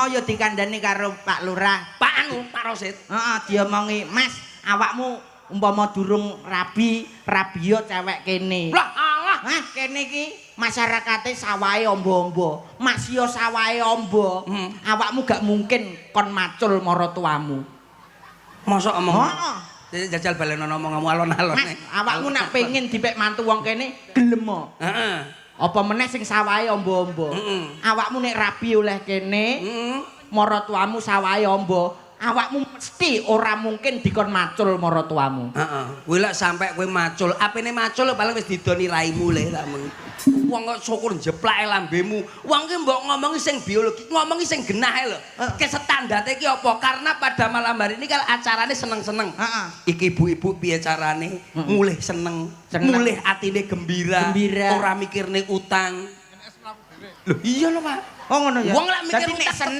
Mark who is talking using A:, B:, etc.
A: Mau ya dikandani karo Pak Lurah.
B: Pak anu, Pak Rosid.
A: Heeh, diomongi, "Mas, awakmu umpama durung rabi, rabiyo cewek kene."
B: Lah alah.
A: Hah, kene iki masyarakate sawahe amba-amba. Mas yo sawahe amba. Awakmu gak mungkin kon macul maratuamu.
B: Mosok omong.
A: Heeh.
B: Jajal balenono omonganmu alon-alon.
A: Mas, awakmu nak pengen dipek mantu wong kene gelem.
B: Heeh.
A: Apa meneh sing sawahe amba-amba. Awakmu nek rabi oleh kene, maratuamu sawahe amba, awakmu mesti ora mungkin dikon macul maratuamu.
B: Heeh. Kuwi lek sampe kowe macul, apene macul paling wis didoni raimu le tak mung. Wong kok syukur jeplake lambemu. Wong ki mbok ngomongi sing biologi, ngomongi sing genahe lho. Ke standarte iki apa? Karena pada malam hari ini kan acarane seneng-seneng. Iki ibu-ibu piye carane mulih seneng,
A: Seneng.
B: Mulih atine gembira,
A: Gembira.
B: Ora mikirne utang. Lho iya lho, Pak.
A: Oh ngono ya.
B: Wong lek mikir
A: Dadi nek
B: utang
A: seneng